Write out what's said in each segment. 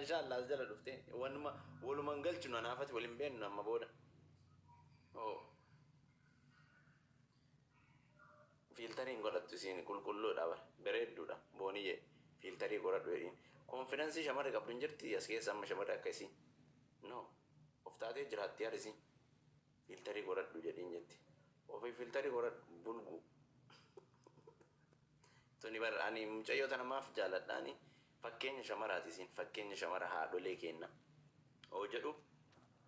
Inshallah as jala dhufte wanuma waluma hin galchinu anaafati wal hin beennu amma booda. Oh. Fiiltarii hin godhattu isiin qulqulluudha bar bereedduudha booniyye fiiltarii godhadhu jedhiin. Konfidansii shamarri qabdu hin jirti as keessa amma shamarri akka isii. No. Of taatee jiraatti har isiin. Fiiltarii godhadhu jedhiin jetti. Ofii fiiltarii godhadhu bulguu. Tuni bar ani mucayyoo tana maaf jaaladhaani fakkeenya shamaraati isiin fakkeenya shamara haadholee keenna oo jedhu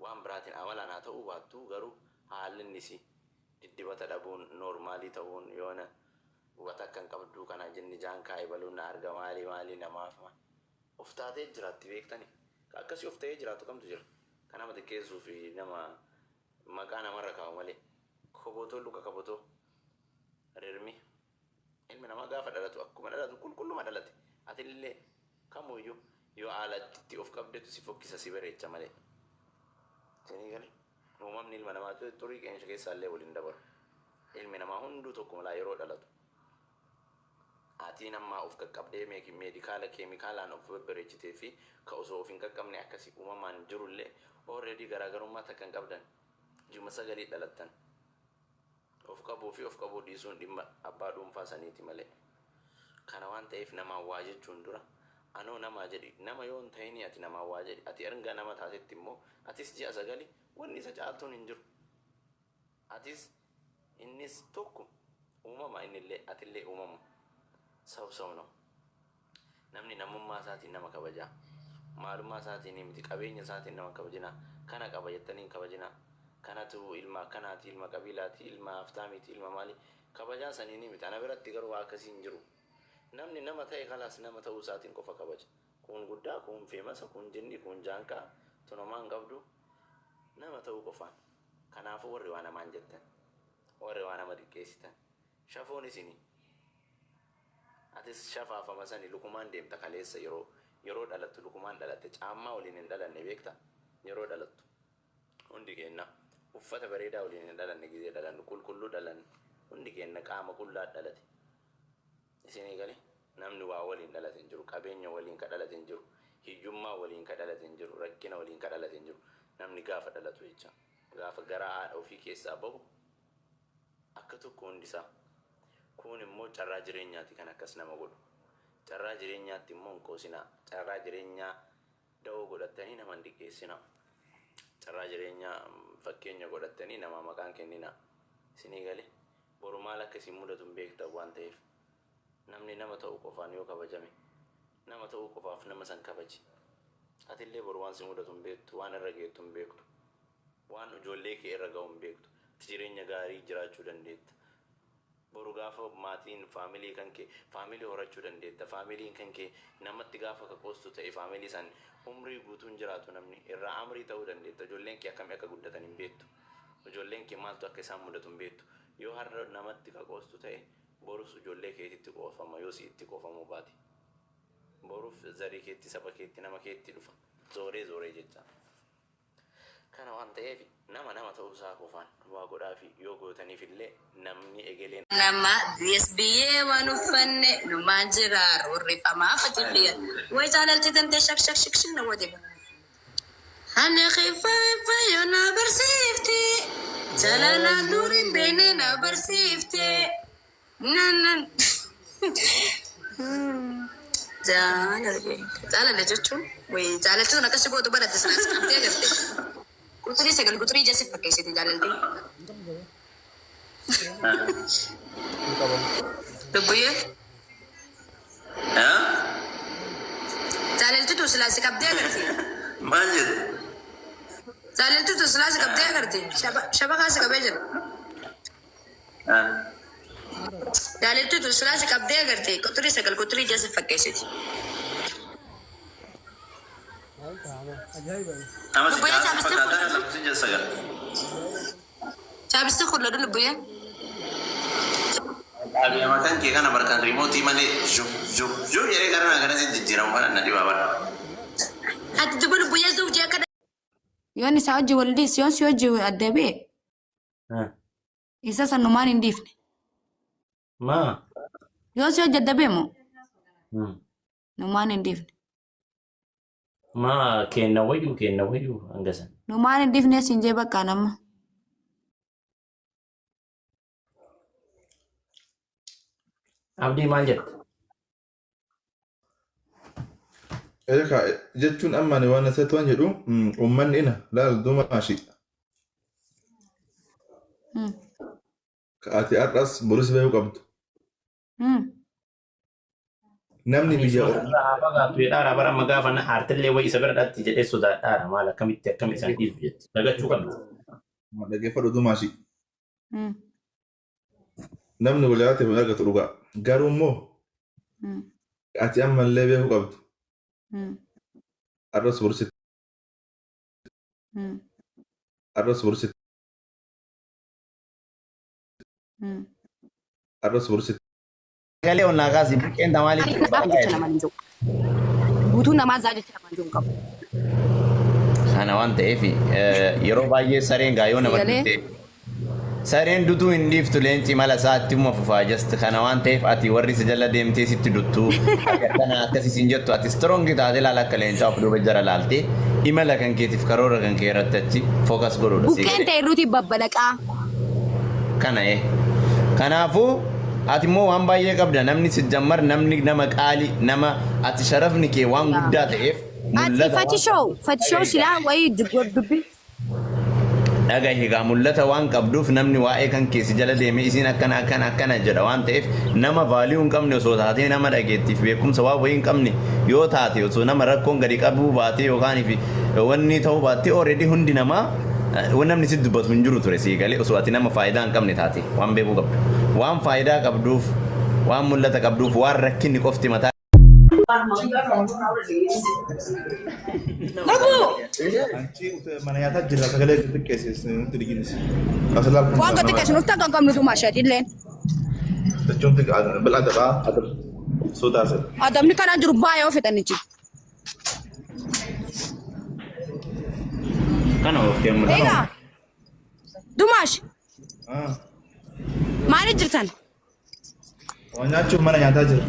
waan biraatiin amalaan haa ta'uu baattu garuu haallinni isii diddibata dhabuun noormaalii ta'uun yoona wata akka hin qabduu kana jinni jaankaa ebaluun na arga maalii maalii namaaf of taatee jiraatti beektani ka akkasii of ta'ee jiraatu kamtu jira ka nama xiqqeessuu fi nama maqaa namarra kaa'u malee kobotoo luka kabotoo rirmi Ilmi namaa gaafa dhalatu akkuma dhalatu qulqulluma dhalate. Atillee kamuyyuu yoo haala itti of qabdetu si fokkisa si bareecha malee. Isinii galee? Uumamni ilma namaa xurii qeensa keessaallee wal hin dabalu. Ilmi namaa hunduu tokkuma laa yeroo dhalatu. Atiin ammaa of qaqqabdee meedikaala keemikaalaan of babbareechitee fi ka osoo of hin qaqqabne akkasi uumamaan jirullee already garaagarummaa takka hin qabdan. Ji'uma sagalii dhalattan. Of qabuu fi of qabuu dhiisuun dhimma abbaa dhuunfaa saniiti malee. Kana waan ta'eef namaan waa jechuun dura anoo namaa jedhi. Nama yoo hin ta'inii ati namaan waa jedhi. Ati erga nama taatetti immoo atis ji'a sagali wanni isa caaltuun hin jiru. Atis innis tokkuma. Uumama innillee atillee uumamuma. Saw saw no. Namni namummaa isaatiin nama kabaja. Maalummaa isaatiin miti qabeenya isaatiin nama hin kabajinaa. Kana qaba jettanii hin kabajinaa. Kanatu ilma akkanaati, ilma qabiilaati, ilma haftaamiiti, ilma maali. Kabajaa saniinii miti. Ana biratti garuu waa akkasii hin jiru. Namni nama ta'e kalaas nama ta'uu isaatiin qofa kabaja. Kuun guddaa, kuun feemasa, kuun jinnii, kuun jaanqaa, tun homaa hin qabdu. Nama ta'uu qofaan. Kanaafuu warri waa namaan jettan, warri waa nama xiqqeessitan, shafoon isini. Atis shafaafama sani lukumaan deemta kaleessa yeroo yeroo dhalattu lukumaan dhalatte caammaa waliin hin dhalanne beekta yeroo dhalattu hundi keenna uffata bareedaa waliin hin dhalanne gizee dhalannu qulqulluu dhalanne hundi keenna qaama qullaa dhalate isinii gale namni waa waliin dhalate hin jiru qabeenya waliin ka dhalate hin jiru hiyyummaa waliin ka dhalate hin jiru rakkina waliin ka dhalate hin jiru namni gaafa dhalatu jecha gaafa garaa haadha ofii keessaa bahu Akka tokko hundi isaa. Kuun immoo carraa jireenyaati kan akkas nama godhu. Carraa jireenyaatti immoo hin qoosinaa. Carraa jireenyaa da'oo godhattanii nama hin diqqeessinaa. Carraa jireenyaa fakkeenya godhattanii namaa maqaa hin kenninaa. Isinii galee? Boru maal akka isin mudatu hin beektan waan ta'eef. Namni nama ta'uu qofaan yoo kabajame, nama ta'uu qofaaf nama san kabaji. Atillee boru waan si mudatu hin beektu, waan irra geettu hin beektu. Waan ijoollee kee irra ga'u hin beektu. Ati jireenya gaarii jiraachuu dandeetta. Boru gaafa maatiin family kan kee family horachuu dandeetta. Familiin kan kee namatti gaafa ka qoostu ta'e family san umrii guutuu hin jiraatu namni. Irraa amrii ta'uu dandeetta. Ijoolleen kee akkamii akka guddatan hin beektu. Ijoolleen kee maaltu akka isaan mudatu hin beektu. Yoo har'a namatti ka qoostu ta'e borus ijoollee keetitti qoofama yoo si'itti qoofamuu baate. Boruf zarii keetti, saba keetti, nama keetti dhufa. Zooree zooree jecha. Kana waan ta'eef nama nama ta'uu isaa qofaan waa godhaafii yoo gootaniif illee namni egelee Nama biyes biyyee waan uffanne numaan jira roorrifamaa fatifiyya way jaalalti tante shak shak shik shik na goote bar. Ani kiffayo na barsiifte jaalala dur hin beekne na barsiifte nan nan Jaalala jaalala jechuun wayii jaalalti sun akkasi gootu baratte sana as qabdee agarte. Quxurii sagal quxurii ija si fakkeessiti jaalalti. Lubbuyyee jaalalti tun silaa si qabdee agarte. Maal jedhu? Jaalalti tun silaa si qabdee agarte. Shabakaa si qabee jira. Jaalalti tun silaa si qabdee agarte quxurii sagal quxurii ija si fakkeessiti. Nama si Lubbuyyee jaarsi chaapistii fakkaataa kun kan lakkoofsi ja'a sagal. Chaapistii kun lodhu lubbuyyee. Dhaabii mataan kee kana barkan riimootii malee zhu zhu zhu jedhee gara naa gara si jijjiiramu kana na dhibaa bara. Ati duba lubbuyyee zuuf jee akka Yoon isaa hojii wal dhiis yoon si hojii adda ba'e Isa san numaan hin dhiifne. Maa? Yoo si hojjedda beemu numaan hin dhiifne. Maa keenna wayyuu keenna wayyuu hanga san. Numaan hin dhiifnee siin jee bakka nama. Abdii maal jetta? Eekaa jechuun amma ani waan asirratti waan jedhu uummanni ina laal dumaashi ka ati har'as borus beekuu qabdu. Namni Ani biyya isuma irraa haa fagaattu jedhaara bara amma gaafa na aartillee wayi isa bira dhatti jedhee sodaadhaara maal akkamitti akkam isaan dhiisu jetti dagachuu qabdi. Ormaa dhaggeeffadhu dumaashi. Namni wal jaalate hin argatu dhugaa. Garuu immoo ati ammallee beekuu qabdu. Har'as borus har'as borus har'as borus Sagalee ol naa kaasi buqqeen tamaali Ani jecha namaan hin jiru. Guutuu namaa zaa jecha namaan jiru hin qabu. Kana waan ta'eef yeroo baay'ee sareen gaa yoo nama Sagalee. dutte sareen dutuu hin dhiiftu leenci mala isaa ittuma fufaa just kana waan ta'eef ati warri si jala deemtee sitti duttu ati akkana akkasii siin jettu ati strong taatee laala akka leencaa of duuba jara laaltee imala kan keetiif karoora kan kee irratti achi focus godhuudha sii Buqqeen galee. ta'e irruutii babbalaqaa. Kana ee. Kanaafuu ati immoo waan baay'ee qabda namni sijjammar namni nama qaali nama ati sharafni kee waan guddaa ta'eef Ati mul'ata waan fatishoo qabduuf fatishoo dhagahi silaa gaa. wayii dubbi. Dhagahi gaa mul'ata waan qabduuf namni waa'ee kan kee si jala deemee isiin akkana akkana akkana jedha waan ta'eef nama vaaliyuu hin qabne osoo taatee nama dhageettiif beekumsa waan wayii hin qabne yoo taate osoo nama rakkoon gadi qabuu baatee yookaan fi wanni ta'uu baattee already hundi namaa Wan namni sitti dubbatu hin jiru ture sii galee osoo ati nama faayidaa hin qabne taate waan beekuu qabdu. Waan faayidaa qabduuf, waan mul'ata qabduuf, waan rakkinni qofti mataa Lubbuu! Anchi mana nyaataa jirra sagalee xiqqeessi nutti dhiginis. Asalaam kun Waan gadi xiqqeessu nutti akka hin qabnu tumaa illeen. Jechuun bil adabaa adab sodaasa. Adabni kanaan jiru baay'ee of fixanichi. Kana oftee amma Egaa Dumaash maaliif jirtan? Waan nyaachuuf mana nyaataa jira.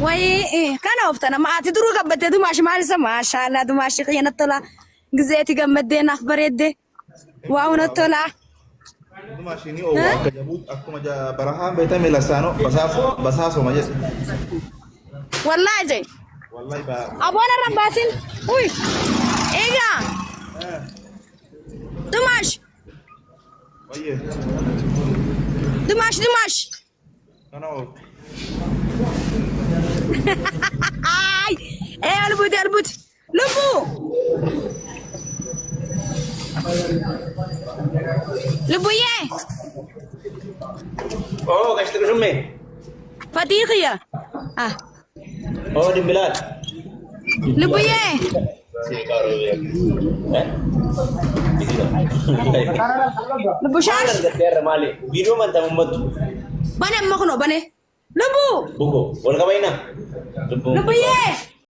Wayii kana ooftan amma ati duruu gabbattee Dumaash maal isa maashaallah Dumaash kiyya natti tola gizeeti gammaddee naaf bareedde waa natti tola. Hundumaa ishiin oowwa akka jabuut akkuma barahaan beektame lassaanoo basaasoma jedhe. Wallaahi jee. Wallahi baa. Aboon irra hin baasin. Uy. Egaa. Dumaash. Wayyee. Dumaash Dumaash. Kana oolu. Ay. Ee albuuti albuuti. Lubbuu. Lubbuyyee. Oo gashti qushummee. Fatii kiyya. Ah. Oo dimbilaal. Lubbuyyee. Lubbu Maal shaash. argatte maali? Viidiyoo manta uummattu. Bane amma kunoo bane. Lubbuu. Buko wal qabayna. Lubbuyyee.